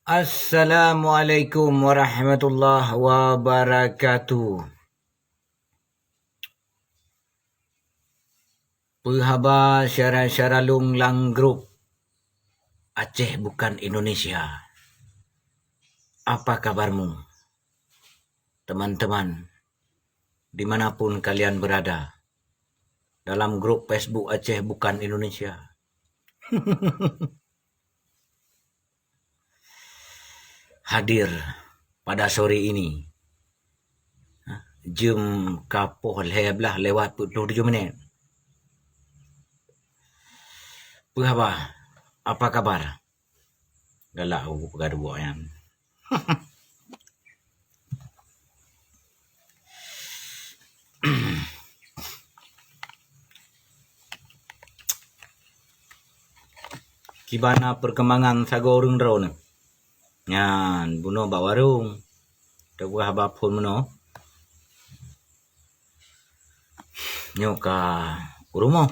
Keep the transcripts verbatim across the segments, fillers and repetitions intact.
Assalamualaikum warahmatullahi wabarakatuh. Peue haba syedara-syedara lôn lam grup Aceh Bukan Indonesia? Apa kabarmu, teman-teman, di mana pun kalian berada, dalam grup Facebook Aceh Bukan Indonesia? Hadir pada sore ini. Jeuem ka poh lhèe blaih lewat peuet ploh tujoh minèt. Peue haba? Apa kabar? Galak kupeugah duek nyan. Kiban na perkembangan sagoe ureueng droeneuh? Nyan bunoe bak warong. Teupeugah bak phon meunoe. Nyoe ka u rumoh.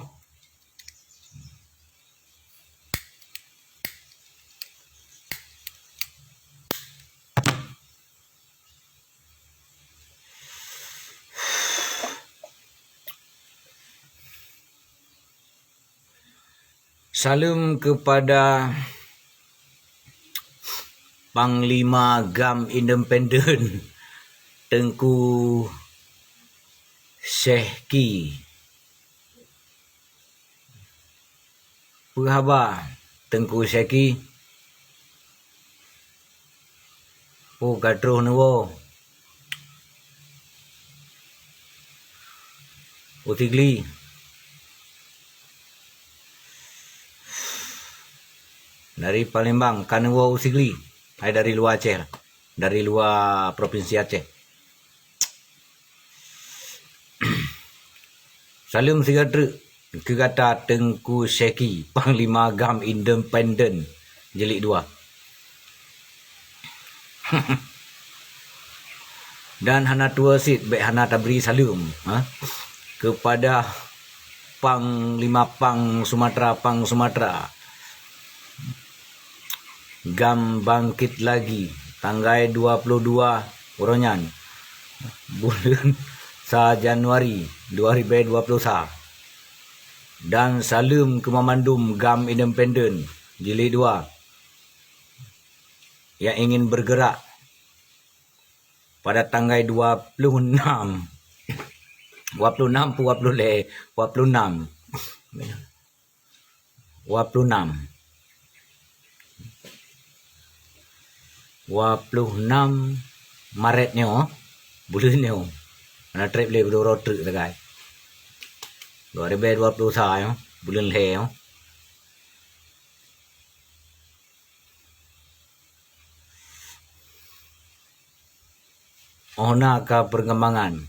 Saleuem keupada Panglima GAM Independen, Teungku Syehki. Peue haba, Teungku Syehki? Peue ka troh neuwoe u Sigli? Dari Palembang ka neuwoe u Sigli? Hai dari luwa Aceh lah, dari luwa propinsi Aceh? Saleuem sigoe treuk keu gata, Teungku Syehki, Panglima GAM Independen jilid dua. Dan hana tuwoe cit, bèk hana tabri saleuem, ha? Keupada Panglima Pang Sumatra, Pang Sumatra. GAM bangkit lagi, tanggai dua ploh dua uroe nyan, buleuen sa Januari dua ribèe dua ploh sa. Dan saleuem keu banmandum GAM Independen jilid dua nyang ingin bergerak pada tanggai dua ploh enam, dua ploh enam, dua ploh lhèe, dua ploh enam. Dua ploh enam. Dua ploh enam Maret nyoe, buleuen nyoe. Hana trép lé, beudôh uroe treuk sagai. Dua ribèe dua ploh sa nyoe, buleuen lhèe nyoe. Oh, na ka perkembangan.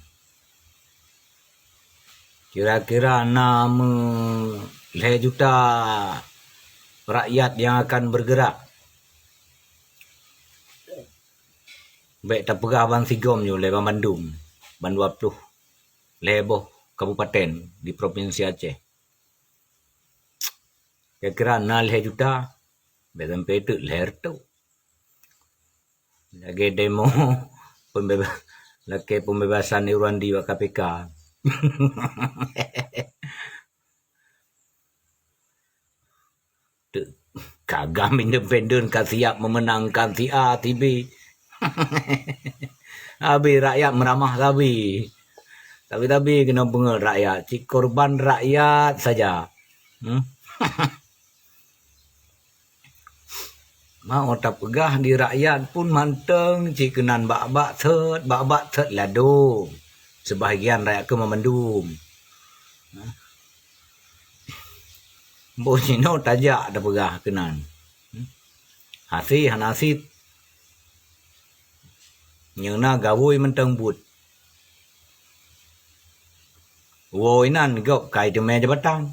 Kira-kira na meu lhèe juta rakyat nyang akan bergerak. Bèk tapeugah ban sigom nyoe lé, ban bandum, ban dua ploh lhèe boh kabupaten di Propinsi Aceh. Kira-kira na lhèe juta, bèk sampai teuk lhèe reutôh. Lagèe demo pembeba-, lakèe pembebasan Irwandi bak K P K. Teuk, ka GAM Independen ka siap memenangkan si A, si B. Habis rakyat meuramah sabe. Tapi-tapi keunoe peungeut rakyat, cit korban rakyat saja. Hmm? Mau tapeugah di rakyat pun mantong cit keunan bak-bak thot, bak-bak thot ladôm. Sebahagian rakyat keu meumandum. Boh jinoe tajak tapeugah keunan. Hase hana sit. Nyang na gawôi mantong buet. Woe inan gob kai teumè jabatan.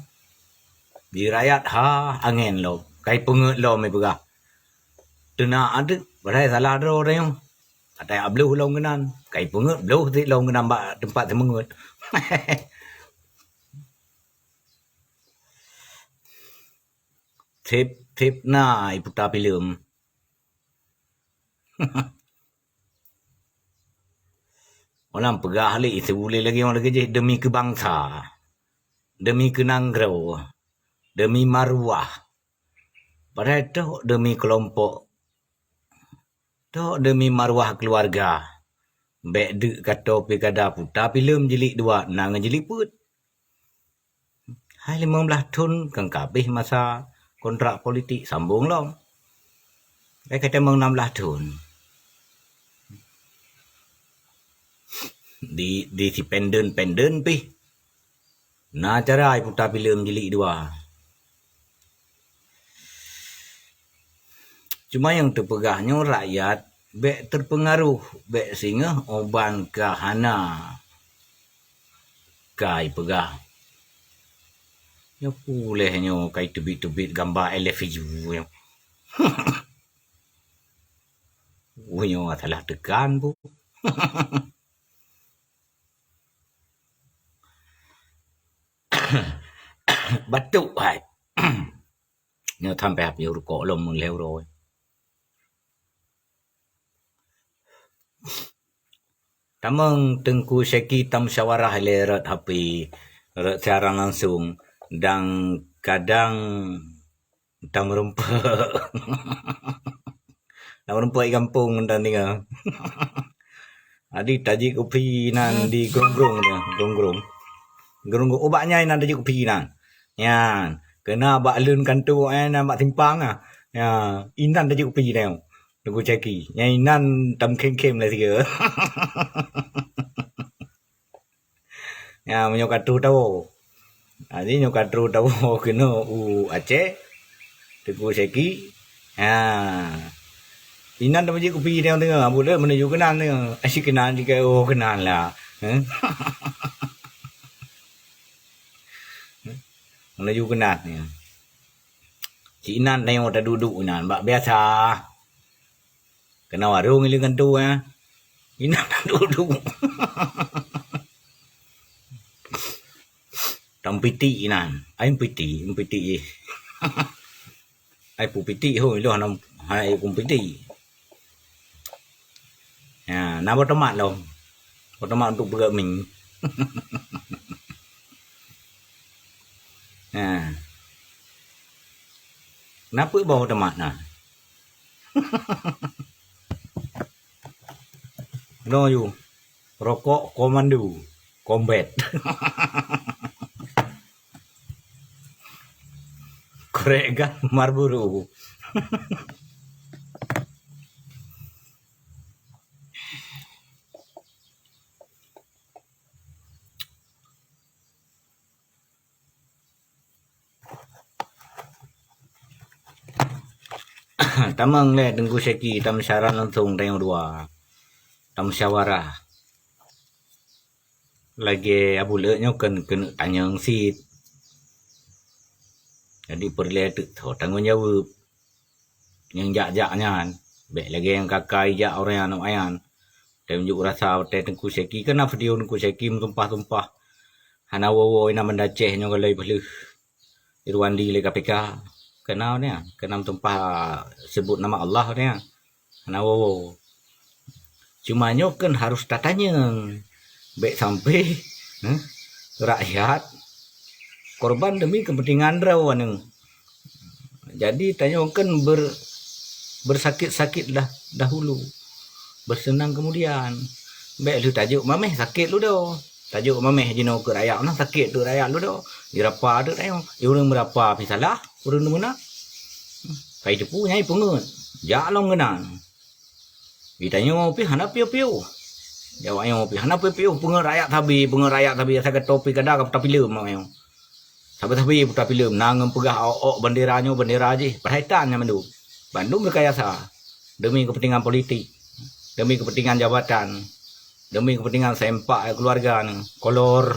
Di rakyat ha angén lom, kai peungeut lom ipeugah. Teunak ateueh, padahai salah droe tanyoe. Atai abloh lom keunan, kai peungeut bloh sit lom keunan bak teumpat seumeungeut. Sép-sép na iputa filem. Ulang peugah lé, isu lé lagée orang lagée jih, demi keu bansa, demi keu nanggroe, demi maruah. Padahai toh demi keulompok, toh demi maruah keuluwarga. Bék deuk kato pi kada puta filem jiliek dua na ngon jiliek peuet. Hai limong blaih thon kan ka habéh masa kontrak politik, sambong lom. Hai ka tamong nam blaih thon. Di, di si Penden-Penden pih na cara iputa filem jiliek dua. Cuma nyang teupeugah nyoe rakyat bék teupeungaruh, bék singoh uban ka hana, ka ipeugah. Nyoe puléh nyoe ka iteubiet-teubiet gamba I love you nyoe. Wah, nyoe salah tekan bu. Batuk hai. Nyoe sampai habéh rukok lom lhèe uroe. Tamong Teungku Syeki tamusyawarah lé rot H P, rot siaran langsung, dan kadang tameureumpok. Tameureumpok i gampông mantong tinggai. Jadi tajik kupi nan di Grong-Grong tu, Grong-Grong. Grong-Grong, ubak nyai nan tajik kupi nan. Nyan, keunan bak leuen kantô, eh, nan bak simpang ah. Ya, inan tajik kupi nyoe. Teungku Syeki. Nyai nan tameukhém-khém lé sigoe. Ya, meunyoe ka troh tawoe. Jadi nyoe ka troh tawoe keunoe u Aceh. Teungku Syeki. Ha. Inan tameuji kupi teungoh-teungoh, buleuen meuneuju keunan teungoh. Asyik keunan jih ka, oh, keunan lah. Heh. Meuneuju keunan teungoh. Cik inan tanyoe taduek-duek inan, bak biasa. Keunan warong ileueng kantô, eh. Inan taduek-duek. Tameupitik inan. Ai meupitik, meupitik jih. Ai peupitik ho, ilôn hana, hana ikung pitik. Ha, na boh tomat lom. Boh tomat untuk peugöt mi. Ha. Na peue boh tomat na? Keunoe ju. Rokok komando. Kombet. Korek gah Marlboro. Tamong lé Teungku Syeki, tamusyawarah langsung tanyoe dua. Tamusyawarah. Lagèe Abu Leuek nyoe kheun keuneuk tanyong cit. Jadi peureulèe teuk tho tanggong jaweueb. Nyang jak-jak nyan, bèk lagèe nyang ka-ka ijak ureueng nyan, aneuk nyan. Teuh unjuk rasa watèe Teungku Syeki, keunan video Teungku Syeki meusumpah-sumpah. Hana woe-woe inan Banda Aceh nyoe galai peuleueh. Irwandi lé K P K. Keunan nyan, keunan meusumpah seubut nama Allah nyan. Hana woe-woe. Cuma nyoe kan harus tatanyong. Bèk sampai, eh, rakyat korban demi kepentingan droe nyoe. Jadi tanyoe kan ber-, bersakit-sakit dah dahulu. Bersenang kemudian. Bèk lheueh tajok mamèh sakit ludoe. Tajok mamèh jinoe keu rakyat, nah sakit teuk rakyat ludoe. Jirapa teuk tanyoe. Ureueng meurapa pih salah, ureueng meunan. Kai teupeu nyai peungeut. Jak lom keunan. Di tanyoe pih hana piôh-piôh. Di awak nyoe pih hana piôh-piôh, peungeut rakyat sabe, peungeut rakyat sabe, asai ka topi kada ka tapileuem awak nyoe. Sabe-sabe tapileuem, na ngon peugah awak-awak bandera nyoe bandera jih, padahai tan nyan mandum. Bandum rekayasa. Demi kepentingan politik, demi kepentingan jabatan, demi kepentingan sempak keluarga ni, kolor,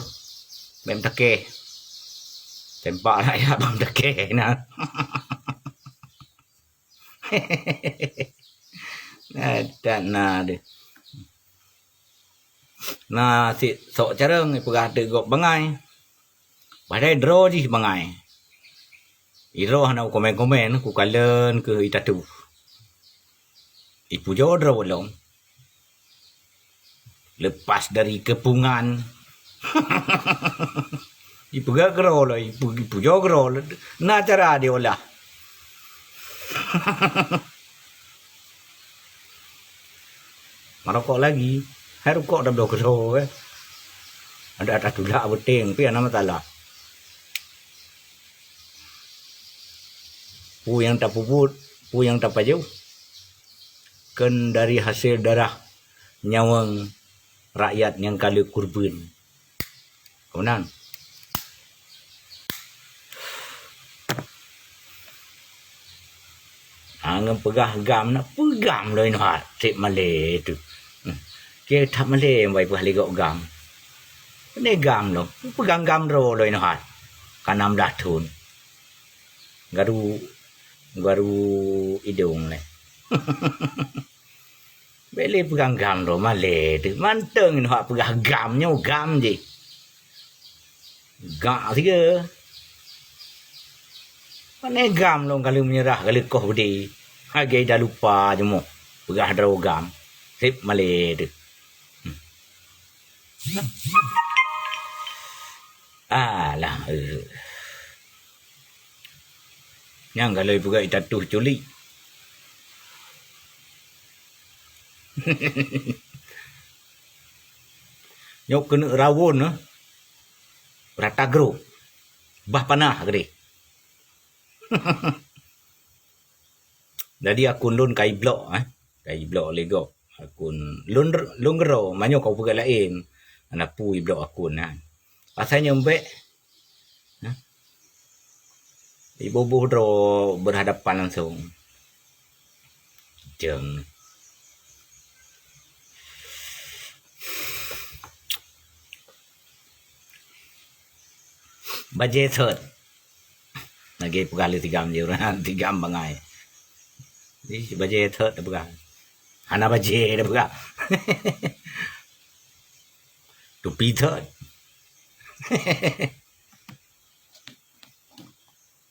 bèk meutakeh. Sempak rakyat bèk meutakeh na. Adat na deh. Na sit sok carông ipeugah teuk gob bangai. Padahai droe jih bangai. Iroh na komen-komen ku kalon keu itatu. Ipujoe droe lom. Lepas dari kepungan. Ipeugah keudroe lom, ipu-, ipujoe keudroe lom. Na cara diolah. Meurokok lagi. Hai rukok tabloe keudroe, eh. Ada, ada tulak beuteng, tapi hana masalah. Peue nyang tapeubuet, peue nyang tapajoh, kon dari hasil darah nyawöng rakyat nyang ka lheueh kurban. Meunan. Angon peugah GAM na, peugah GAM lom inoe hat, seb malèe teuh. Hmm. Keu that malèe bai peugah lé gob GAM. Pandai GAM lom, peugah GAM droe lom inoe hat. Ka nam blah thon. Garu, garu idong lé. Bèk lé peugah GAM droe, malèe teuh. Mantong inoe hat peugah GAM nyoe, GAM jih. Gak siga. Pane GAM lom ka lheueh meunyeurah, ka lheueh koh beudé. Lagèe dah lupa jeumöh peugah droe GAM. Seb malèe teuh. Hmm. Alah, eh. Nyang galoi peugah itatuh culik. Nyoe keuneuk rawon, eh. Rata grup. Bah panah keudeh. Jadi akun lôn ka iblok, eh. Ka iblok lé gob. Akun lôn, lôn keudroe, meunyoe ka peugah laén, hana peue iblok akun nyan. Asai nyoe bèk, eh. Iboh-boh droe berhadapan langsung. Jeng. Bajèe thot. Lagèe peugah lé tigam jih ureueng, tigam bangai. Ih, bajèe thot tapeugah. Hana bajèe tapeugah. Tupi thot.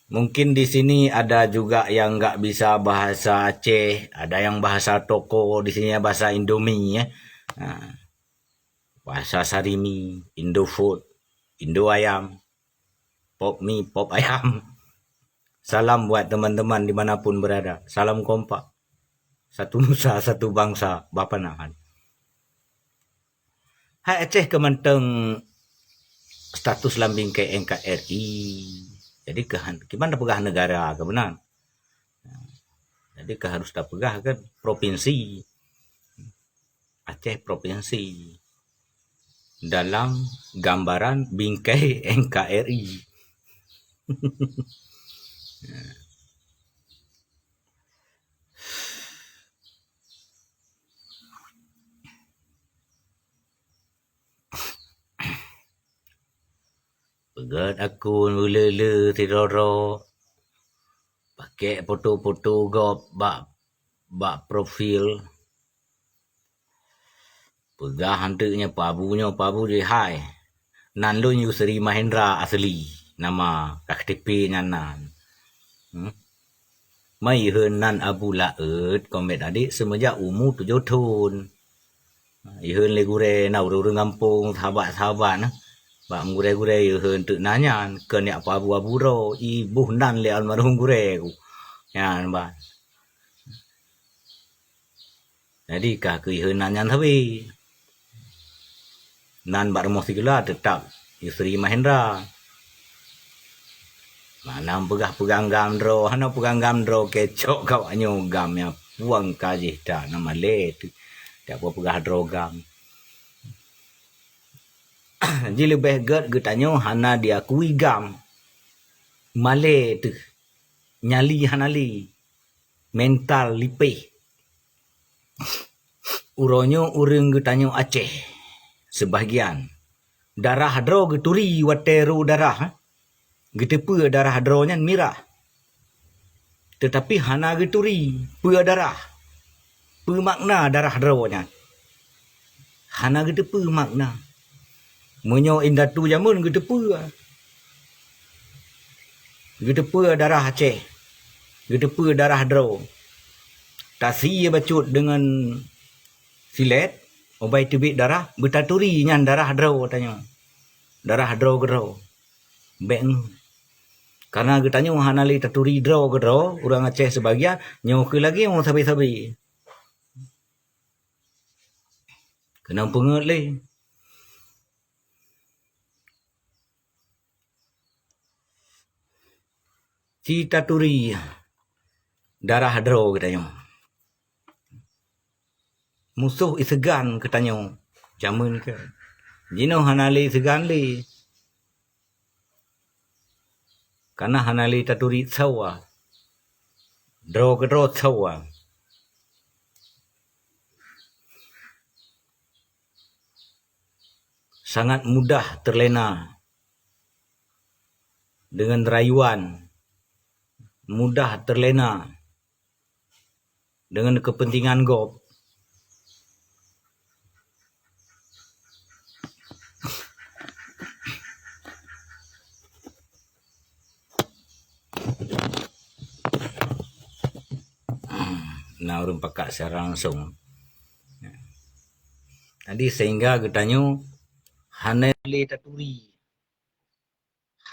Mungkin di sini ada juga yang nggak bisa bahasa Aceh, ada yang bahasa toko, di sini bahasa Indomie, ya. Nah, bahasa Sarimi, Indofood, Indo Ayam, Pop Mie, Pop Ayam. Salam buat teman-teman dimanapun berada. Salam kompak. Satu nusa, satu bangsa, Bapanahan. Hai Aceh keu mantong status lam bingkai N K R I. Jadi keu han-, kiban tapeugah negara keu meunan. Jadi keu harus tapeugah kan provinsi. Aceh provinsi. Dalam gambaran bingkai N K R I. Peugöt akun uleue-leue sidroe-droe. Pakèk foto-foto gob bak, bak profil. Peugah anteuk nyoe Pak Abu nyoe, Pak Abu jih hai. Nan lôn Yusri Mahendra asli, nama K T P nyan nan. Hmm? Meuiheun nan Abu Laôt, komet adik, seumeujak umu tujoh thon. Iheun lé gurèe na ureueng-ureueng gampông, sahabat-sahabat na. Bak meugurèe-gurèe iheun teuk na nyan, keu nyak Pak Abu-abu droe, iboh nan lé almarhum gurèe ku. Nyan ban. Jadi ka keu iheun nan nyan sabe. Nan bak rumoh sikula teutap Yusri Mahendra. Mana peugah peugah GAM droe, hana peugah GAM droe kecok kawak nyoe GAM nyang puang ka jih that na malèe teuh. Tak peugah droe GAM. Jileubeh gèt geutanyoe hana diakui GAM. Malèe teuh. Nyali hana lé. Mental lipéh. Uroe nyoe ureueng geutanyoe Aceh, seubahagian, darah droe geuturi watèe ro darah, eh. Geuteupeue darah droe nyan mirah. Teutapi hana geuturi peue darah, peue makna darah droe nyan. Hana geuteupeue makna. Meunyoe indatu jameun geuteupeue. Geuteupeue darah Aceh. Geuteupeue darah droe. Asie bacut deungon silet, ubai teubiet darah, beutaturi nyan darah droe tanyoe. Darah droe keudroe. Bék ngon. Karena geutanyoe hana lé taturi droe keudroe, ureuëng Aceh sibagian, nyoe keuh lagée nyoe sabe-sabe. Keunong peungeut lé. Ci taturi darah droe geutanyoe. Musoh iseugan geutanyoe jamén keu. Jinoe hana lé iseugan lé. Kana hana lé taturi sawa. Droe keudroe sawa. Sangat mudah terlena dengan rayuan, mudah terlena dengan kepentingan gob. Na ureuëng pakat siaran langsung. Jadi sehingga geutanyoe hana lé taturi.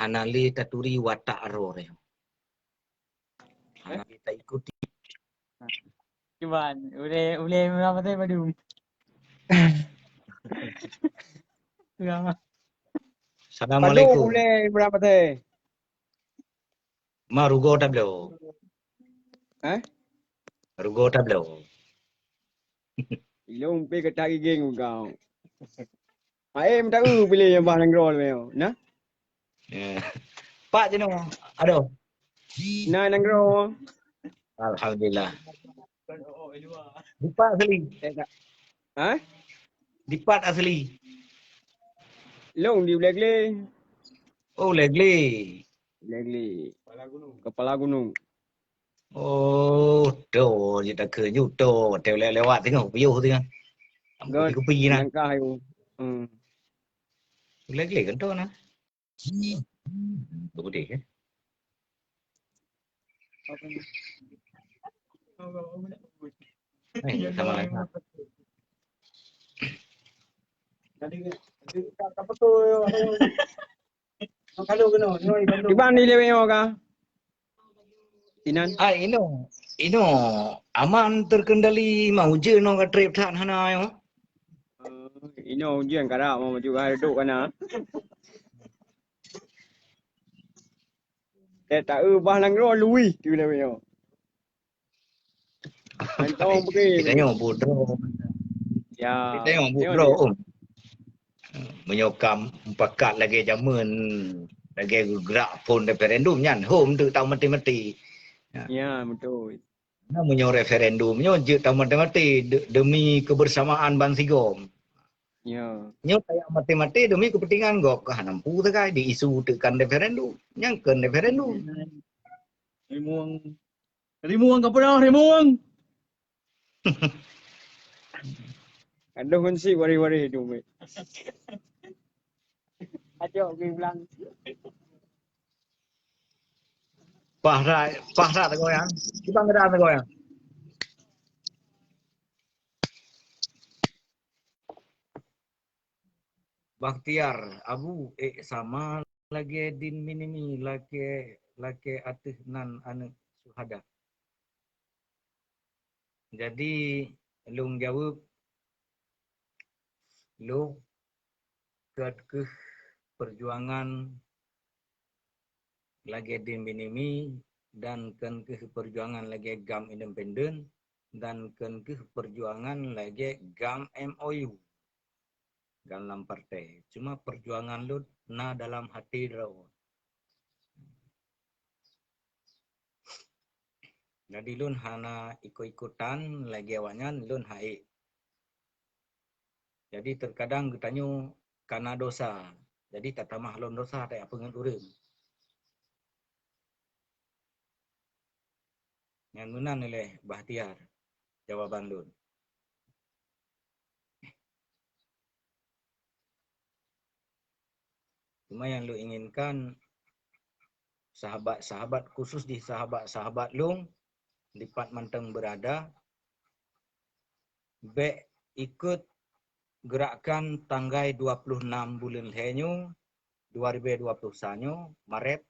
Hana lé taturi watak droe. Hana lé taikuti. Cuman, uleh, uleh meunan padum. Assalamualaikum. Padum uleh meunan. Ma rugoe tabloe. Eh? Rugoe tabloe. Ilong pe kata giging ugau. Hai, meuta eu pilih nyang bah nanggroe lé nyoe, nah? Ya. Pak jinoe. Aduh. Nah, nanggroe. Alhamdulillah. Dipat asli? Eh, tak. Ha? Dipat asli? Long di Ulee Glé. Oh, Ulee Glé. Ulee Glé. Kepala gunung. Oh, to je takeu ju to, watèe lewat-lewat teungoh, piôh teungoh. Good. Kupi-kupi na. Langkah yu. Hmm. Ulee Glé kan to na. Beudeh, eh? Eh, sama lah. Kiban di lewat nyoe ka? Inan? Ah, inoe. Inoe aman terkendali, ma ujeuen nyoe ka trép that hana nyoe. Eh, inoe ujeuen karap, ma maju ka reudok kana. Tét taeu bah nanggroe luwih di lewat nyoe. Mantong bri. Kita nyoe budroe. Ya. Kita nyoe budroe, Om. Meunyoe ka mupakat lagèe jameun, lagèe geugrak phon referendum nyan, hom teuk tamaté-maté. Ya. Ya, beutôi. Nah, meunyoe referendum nyoe jeuet tamaté-maté de-, demi kebersamaan bansigom. Ya. Nyoe tajak maté-maté demi kepentingan gob, ka hana mampu sagai di isu teuk kan referendum. Nyan kon referendum. Rimueng. Rimueng ka peugah, rimueng. Aduh, ngon si waréh-waréh tu, meh. Ajok pergi ulang. Pah that, pah that tegoyang. Kiban keadaan tegoyang. Bakhtiar, Abu, eh, sama lagèe Din Minimi, lagèe, lagèe ateueh nan aneuk syuhada. Jadi, lôn jaweueb, lôn kon keuh peujuangan lagèe Din Minimi dan kon keuh peujuangan lagèe GAM independen dan kon keuh peujuangan lagèe GAM M O U. GAM lam partai. Cuma peujuangan lôn na dalam hati droe. Jadi lôn hana ikot-ikotan lagèe awaknyan, lôn hana ék. Jadi teukadang geutanyoe kana dosa. Jadi tatamah lom dosa tajak peungeut ureueng. Nyan meunan ilèe Bakhtiar jawaban lôn. Cuma nyang lôn inginkan sahabat-sahabat, khusus di sahabat-sahabat lôn dipat mantong beurada, Bék ikot gerakan tanggai dua ploh nam buleuen lhée nyoe, dua ribée dua ploh sa nyoe, Maret.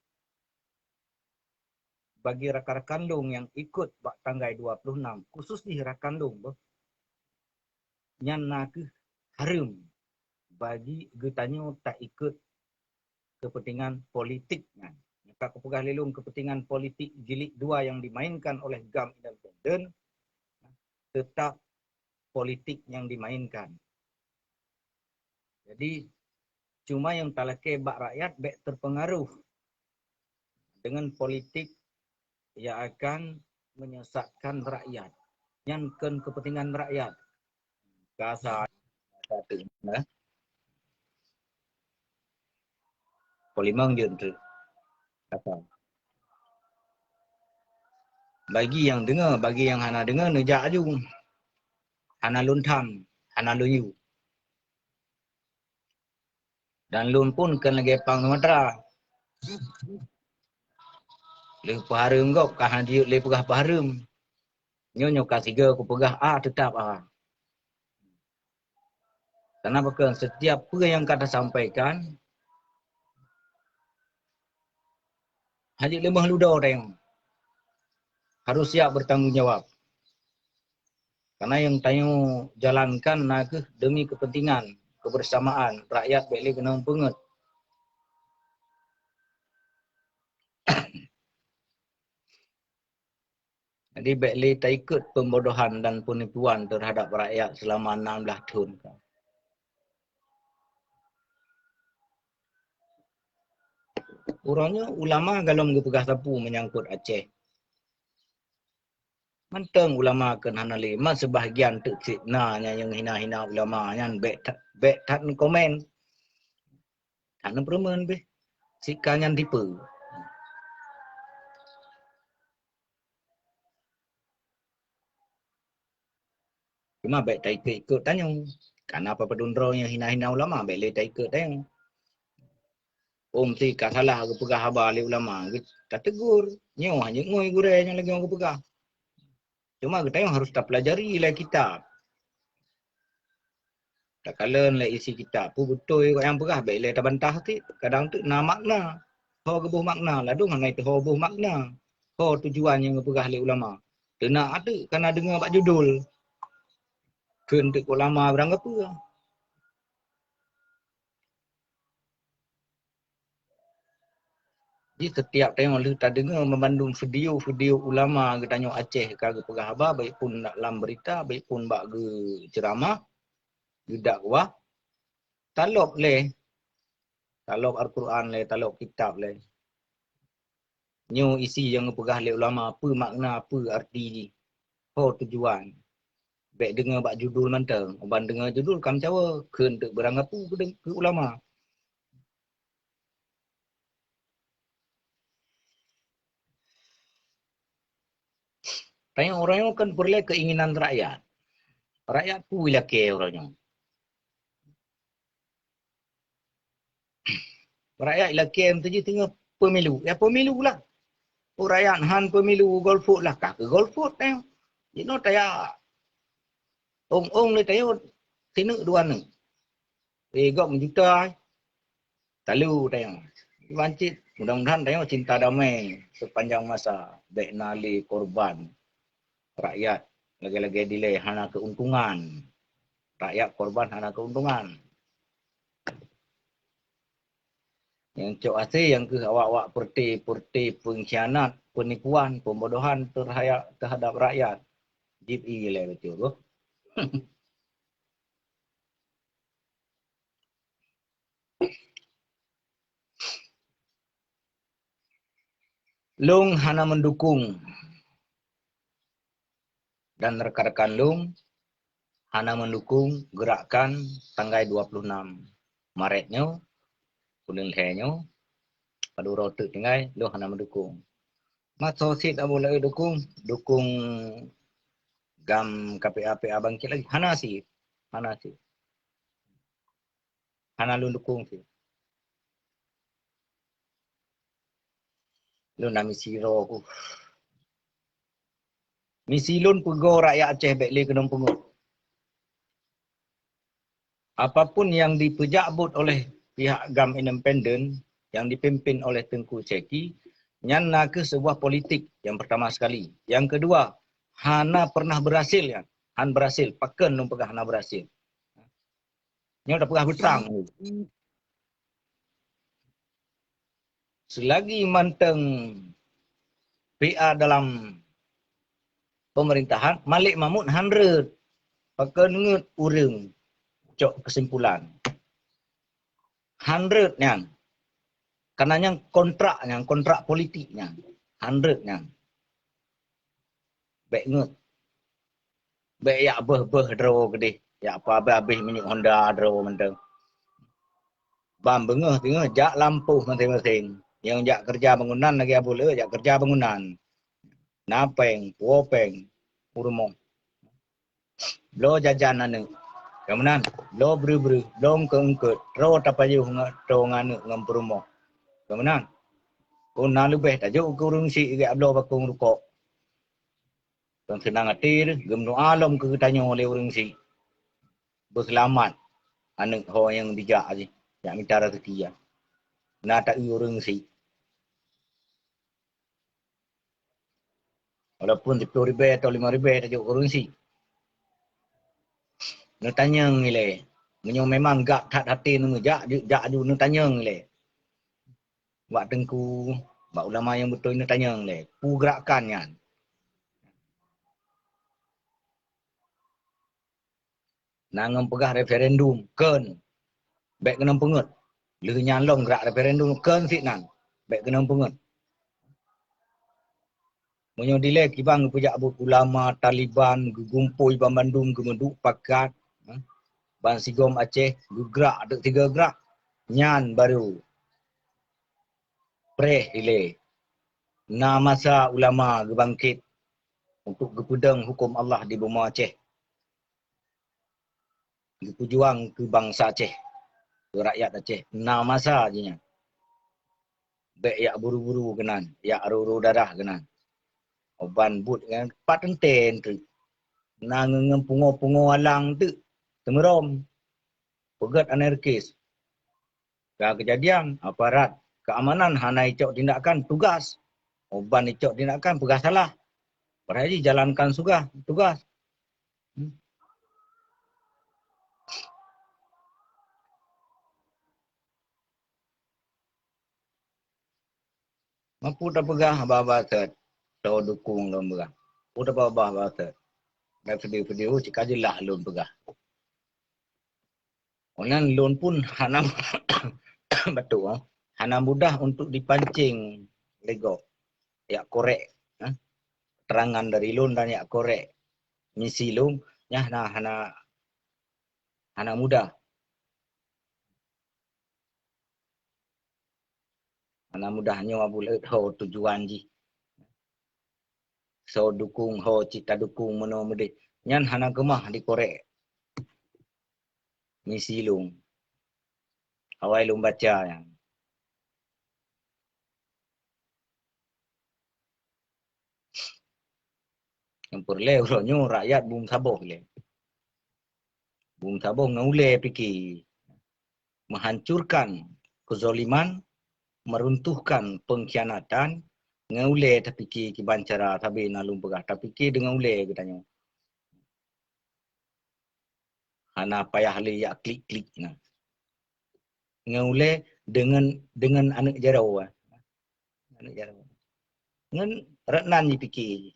Bagi rakan-rakan lôn nyang ikot bak tanggai dua ploh nam, khusus jih rakan lôn boh, nyan na kheueh hareuem bagi geutanyoe taikot keupeuntengan politik nyan. Nyang ka kupeugah lé lôn, keupeuntengan politik jilid dua nyang dimainkan oleh GAM Independen, teutap politik nyang dimainkan. Jadi, cuma nyang talakée bak rakyat bék teupeungaruh dengan politik yang akan menyesatkan rakyat. Nyan kon keupeuntengan rakyat. Kasa, kasa teuk, nah. Polimong jeuet teuk. Kasa. Bagi nyang deungoe, bagi nyang hana deungoe, neujak aju. Hana lôn tham, hana lôn yue. Dan lôn pun kon lagée pang Sumatera. Lheueh peuhareuem gob ka hana jiyue lé peugah peuhareuem. Nyoe, nyoe ka sigoe kupeugah A, teutap A. Karena pakon, setiap peue nyang ka tasampaikan, hana jeuet leumoh ludoe tanyoe. Harus siap bertanggung jawab. Karena nyang tanyoe jalankan na kheueh demi kepentingan kebersamaan rakyat, bék lé keunong peungeut. Jadi, bék lé taikot pembodohan dan penipuan terhadap rakyat selama enam belas thon. Uroe nyoe ulama golom geupeugah sapeue menyangkut Aceh. Mantong ulama kon hana lé, ma sebahagian teuk cit na nyang hina-hina ulama nyan, bék that, bék that neukomen. That neupeurumeun beh. Sika nyan tipe. Cuma bék taikot-ikot tanyoe. Kana padub droe nyang hina-hina ulama, bék lé taikot tanyoe. Ôm si ka salah geupeugah haba lé ulama, geu-, tategur. Nyoe hana ngui gurée nyang lagée nyoe geupeugah. Cuma geutanyoe harus tapelajari ilée kitab. Takalon lé isi kitab, peue beutôi nyang peugah, bék lé tabantah cit. Kadang teuk na makna. Ho geuboh makna, ladôm hana teuho boh makna. Ho tujuan nyang geupeugah lé ulama. Teunak teuk kana deungoe bak judul. Kheun teuk ulama barang gapeue. Jadi, setiap tanyoe lheueh tadeungoe meubandum video-video ulama geutanyoe Aceh ka geupeugah haba, baik pun lam berita, baik pun bak geuceuramah, geudakwah, talop lé, talop Al-Quran lé, talop kitab lé. Nyoe isi nyang geupeugah lé ulama, peue makna, peue arti jih, ho tujuan. Bék deungoe bak judul mantong, uban deungoe judul ka meucawa, kheun teuk barang gapeue keu ulama. Tanyoe uroe nyoe kan peureulée keinginan rakyat. Rakyat peue ilakée uroe nyoe? Rakyat ilakée meuteujih teungoh pemilu. Ya pemilu lah. Oh, rakyat han pemilu, golput lah. Kah keu golput tanyoe. Jinoe taya ong-ong lé tanyoe sineuk dua neuk. Eh, gob meujuta, eh. Talu tanyoe. Iban cit, mudah-mudahan tanyoe cinta damai sepanjang masa. Bék na lé korban rakyat lagée-lagée dilée hana keuntungan. Rakyat korban hana keuntungan. Nyang cok asée nyang keuh awak-awak peureuté-peureuté peungkhianat, peunipuan, pembodohan terhadap, terhadap rakyat. Jip ie lé beutôi boh. Lôn hana mendukung dan rekan-rekan lôn hana mendukung gerakan tanggai dua puluh enam Maret nyoe, buleuen lhée nyoe, padub droe teuk tinggai, lôn hana mendukung. Ma soe cit Abu Lawi dukung, dukung GAM K P A P A bangkit lagi? Hana cit, hana cit. Hana lôn dukung cit. Lôn na misi droe ku. Misi lôn peugo rakyat Aceh bék lé keunong peungeut. Apapun yang dipeujak buet oleh pihak GAM independen yang dipimpin oleh Teungku Syeki, nyan na kheueh sebuah politik yang pertama sekali. Yang kedua, hana pernah berhasil nyan. Han berhasil, pakon lôn peugah hana berhasil. Nyoe tapeugah beutang. Selagi mantong P A dalam pemerintahan, Malik Mahmud han rhot. Pakon ngeut ureuëng cok kesimpulan. Han rhot nyan. Karena nyan kontrak nyan, kontrak politik nyan. Han rhot nyan. Bék ngeut. Bék jak beuh-beuh droe keudeh. Jak peuabéh-abéh minyeuk Honda droe mantong. Ban beungoh teungoh jak lampôh maséng-maséng. Nyang jak keureuja bangunan lagée Abu Leu jak keureuja bangunan. Na péng, puwoe péng, u rumoh. Bloe jajan aneuëk. Ka meunan, bloe breueh-breueh, bloe eungkot-eungkot, troe tapajoh ngon troe ngon aneuëk ngon peurumoh. Ka meunan. Kon na leubeh tajok keu ureuëng syiek jak bloe bakong rukok. Kon seunang até teuh, geumeudoá lom keu geutanyoe lé ureuëng syiek. Beuseulamat aneuëk ho nyang bijak jih, jak mita raseuki nyan. Na taeu ureuëng syiek. Walaupun siploh ribée atau limong ribée tajok keu ureuëng syiek. Neutanyong ilée. Meunyoe memang gak that até neumeujak, ju- jak aju neutanyong ilée. Bak teungku, bak ulama nyang beutôi neutanyong ilée. Peue geurakan nyan? Na ngon peugah referendum, kon. Bék keunong peungeut. Lheueh nyan lom grak referendum, kon sit nan. Bék keunong peungeut. Meunyoe dilée kiban geupeujak buet ulama, Taliban, geugumpôi banmandum geumeuduek pakat, eh, ban sigom Aceh geugrak deuk tiga grak, nyan baru preh ilée. Na masa ulama geubangkét untuk geupeudong huköm Allah di bumoe Aceh. Geupeujuang keu bansa Aceh, keu rakyat Aceh. Na masa jih nyan. Bék jak buru-buru keunan, jak ruru darah keunan. Uban buet nyan pat teuntée teuk. Na ngeungeun pungo-pungo alang teuk teumeurom. Peugét anarkis. Ka keujadian, aparat keamanan hana icok tindakan tugas. Uban icok tindakan peugah salah. Padahai jijalankan sugah tugas. Hmm. Mampu tapeugah haba-haba seuet, soe dukung lôn peugah. Peue tapeugah haba-haba seuet. Dan video-video cit ka jeulaih lôn peugah. Unan lôn pun hana batuk, ah, hana mudah untuk dipancing lé gob. Jak korek, ah, keterangan dari lôn dan jak korek misi lôn, nyan hana, hana, hana mudah. Hana mudah nyoe Abu Laôt ho tujuan jih. Soe dukung ho cit tadukung meunoe meudeh. Nyan hana keumah dikorek. Misi lôn. Awai lôn baca nyan. Nyang peureulée uroe nyoe rakyat beusaboh ilée. Beusaboh ngon ulée pike. Meuhancurkan keuzoliman, meuruntuhkan peungkhianatan, ngon ulée tapike kiban cara sabe na lôn peugah, tapike deungon ulée geutanyoe. Hana payah lé jak klik-klik na. Ngon ulée deungon, deungon aneuëk jaroe. Aneuëk jaroe. Ngon rot nan jipike.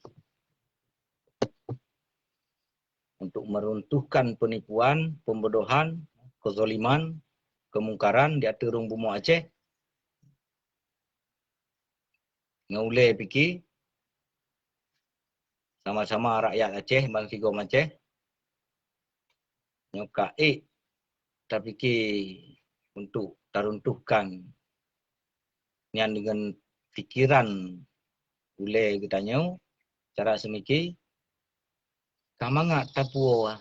Untuk meruntuhkan penipuan, pembodohan, kezaliman, kemungkaran di ateueh rhueng bumoe Aceh. Ngon ulée pike, sama-sama rakyat Aceh, bansigom Aceh, nyoe ka ék tapike untuk taruntuhkan nyan deungon pikeran ulée geutanyoe, cara seumike, ka mangat tapuwoe,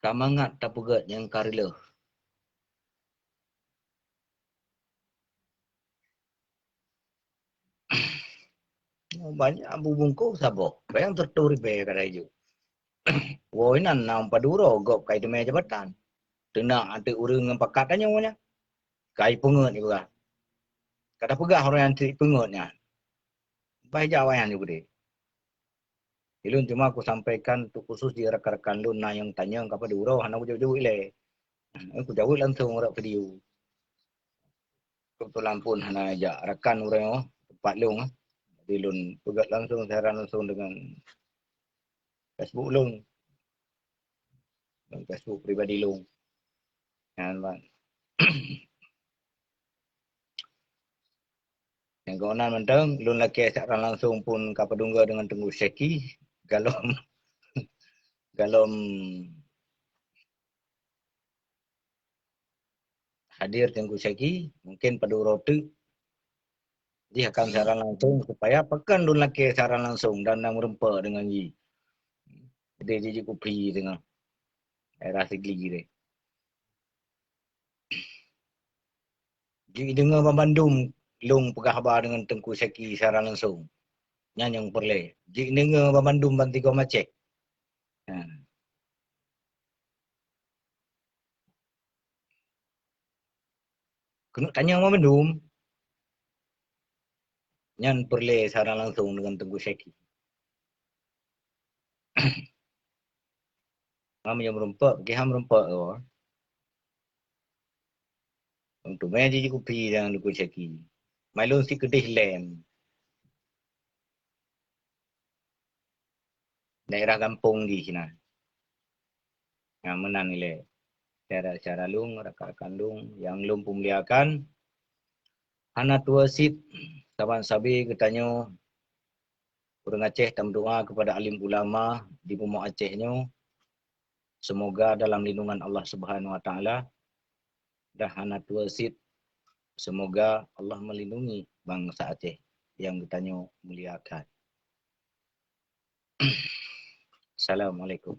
ka mangat tapeugét nyang ka reuloh. Banyak bubungkôh saboh, bayang teutoh ribée kadai ju. Woe inan na padub uroe gob ka iteumé jabatan. Teunak ateueh ureuëng nyang pakat tanyoe nyan. Ka ipeungeuet ipeugah. Ka tapeugah ureuëng nyang treuk ipeungeuet nyan. Bah ija awaknyan ju keudeh. Ilôn cuma kusampaikan untuk khusus di rakan-rakan lôn na nyang tanyong ka padub uroe hana kujaweueb-jaweueb lé. Kujaweueb langsung rot video. Keubeutulan phon hana jak rakan ureuëng teumpat lôn. Jadi lôn peugah langsung siaran langsung dengan Facebook lôn. Dan Facebook pribadi lôn. Nyan ban. Nyang keunan mantong lôn lakée siaran langsung phon ka padub uroe dengan Teungku Syeki. Galom galom hadir Teungku Syeki, mungkin padub uroe teuk jih akan siaran langsung supaya pakon lôn lakée siaran langsung dan na meureumpok deungon jih. Jadi jih jikupi deungon daerah Sigli deh. Jideungoe banmandum lôn peugah haba deungon Teungku Syeki siaran langsung. Nyan nyang peureulée. Jideungoe banmandum bantigoe Aceh. Ha. Keuneuk tanyong banmandum. Nyan peureulée siaran langsung deungon Teungku Syeki. Ngam nyang meureumpok, kiham meureumpok oh. Untuk mé jikupi dan Teungku Syeki. Mai lôn sikeudeh lem. Daerah gampông jih na. Nah, meunan ilée. Syedara-syedara lôn, rakan-rakan lôn nyang lôn peumuliakan, hana tuwoe cit saban sabe geutanyoe ureuëng Aceh tameudoá keupada alim ulama di bumoe Aceh nyoe, seumoga dalam lindungan Allah Subhanahu Wa Taala, dan hana tuwoe cit, seumoga Allah meulindungi bansa Aceh nyang geutanyoe muliakan. Assalamualaikum.